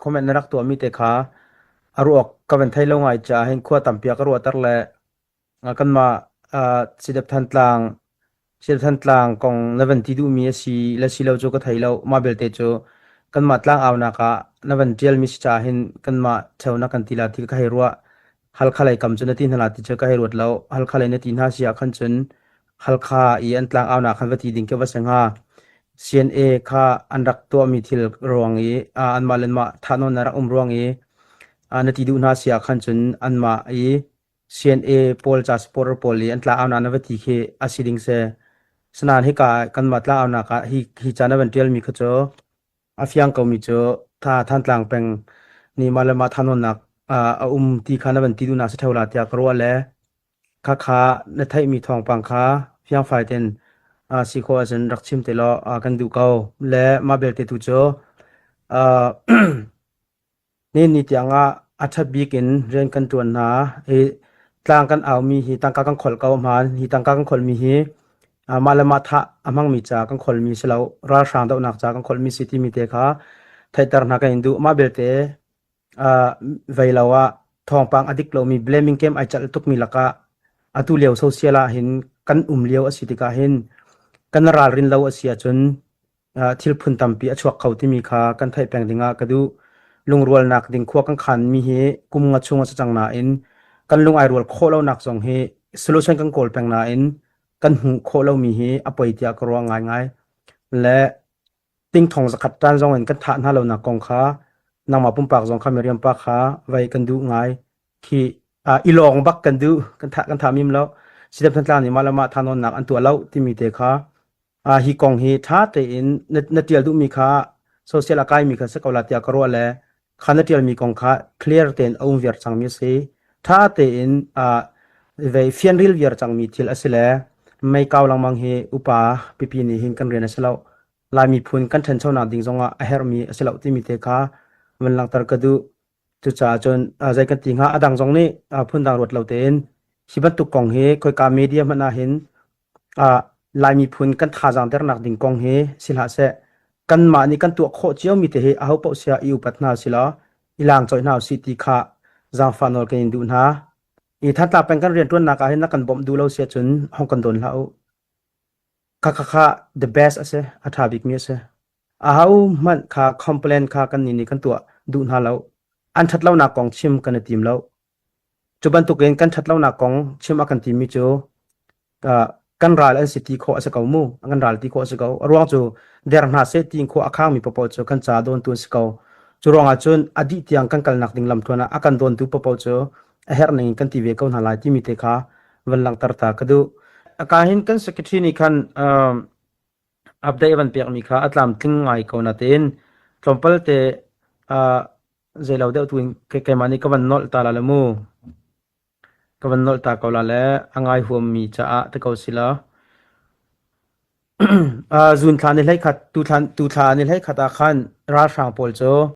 Comment na rak tuahmi te kha a ruak ka van thei lo ngai caah hin khua tampi ah ka ruahter le kanmah Sidep Thantlang Sidep Thantlang kong na van ti duhmi a si le si lo cu ka thei lo. Mah belte cu kanmah tlangaunak ah na van ṭialmi si caah hin kanmah ṭheo na kan ti la ti ka hei ruah. Halkha lei kam cu na ti hna la ti cu ka hei ruat lo. Halkha lei na ti hna si ah khan cun Halkha i an tlangaunak khan va ti ding khi va si hnga. CNA kha an rak tuahmi thil ruang i anmah le anmah thahnawn a rak um ruang i na ti duh hna si ah khan cun anmah i CNA pawl ca supporter pawl i an tlangaunak na va ti khi a si ding si. Sinain hika kanmah tlangaunak ah hi, hi ca na van ṭialmi kha cu a fiang komi cu tha Thantlang peng nih mah le mah thahnawnnak a um ti kha na van ti duhnak si ṭheo la tiah ka ruah le Khakha na theihmi thawngpang kha fiangfai tein si khawh ahcun rak chim te law kan duh ko. Le mah belte tu cu nihin ni tiang ah a ṭhat bik in rian kan ṭuan hna. Hi tlang kan aumi hi tangka kan kholh ko hmaan. Hi tangka kan kholhmi hi mah le mah thah a hmangmi ca kan kholmi si lo. Ralhrang dohnak ca kan kholhmi si timi te kha theihter hna kan in duh. Mah belte vei lo ah thawngpang a dik lomi blaming game ai calh tukmi lakah atu lio social ah hin kan um lio a si tikah hin kan ralrin lo a si ahcun thil phun tampi a chuak kho timi kha kan theih peng dingah ka duh. Lungrualnak ding khua kan khanmi hi kum nga chung a si cang nain kan lung ai rual khawh lonak zong hi solution kan kawl peng nain kan hmuh khawh lomi hi a poi tiah ka ruah ngaingai. Le Tingthong zakhat ṭan zong in kan thah hna lonak kong kha nangmah pumpak zong kha Miriam pa kha vei kan duh ngai. Khi i lawng bak kan duh. Kan thah kan thah mim lo. Sidep Thantlang nih mah le mah thahnawnnak an tuah lo timi te kha hi kong hi ṭha tein na, na ṭial duhmi kha social a kaimi kha si ko la tiah ka ruah le kha na ṭialmi kong kha clear tein a um viar cangmi a si. Ṭha tein vei fianril viar cangmi thil a si le mei kau lengmang hi upa pipi nih hin kan rian a si lo. Lai miphun kan ṭhanchonak ding zongah a herhmi a si lo timi te kha van langhter ka duh. Cucaah cun zei kan ti hnga a dang zong nih phundang ruat lo tein hi bantuk kong hi khoika media hmanh ah hin Lai miphun kan thazaang dernak ding kong hi si hlah seh kanmah nih kan tuah khawh ciomi te hi aho paoh sia i upat hna usih law i laang coih hna usih ti kha zaangfah nawl kan in duh hna. I Thantlang peng kan rianṭuannak ah hin na kan bawmh duh lo si ahcun hong kan dawn hlah u. Khakha the best a si, a ṭha bikmi a si. Aho hmanh kha complain kha kan nih nih kan tuah duh hna lo. An ṭhat lonak kong chim kan i tim lo. Cu bantukin kan ṭhat lonak kong chim a kan timi cu kan ral an si ti khawh a si ko mu. Kan ral ti khawh a si ko. A ruang cu der hna seh ti khua a khangmi paohpaoh cu kan ca dawntu an si ko. Cu ruangah cun a dih tiang kan kalnak ding lamthluan ah a kan dawntu paohpaoh cu a herh ning in kan ti ve ko hna lai timi te kha van langhter ta ka duh. Aka hin kan secretary nih khan update van pekmi kha a tlamtling ngai ko natein tlawmpal te zeilo deuh tu in keimah nih ka van nolh ta la le mu. Ka van nolh ta ko la le a ngai huammi caah te ko si la. Zun thla ni hlei khat tu thla ni hlei khat ah khan ralhrang pawl cu.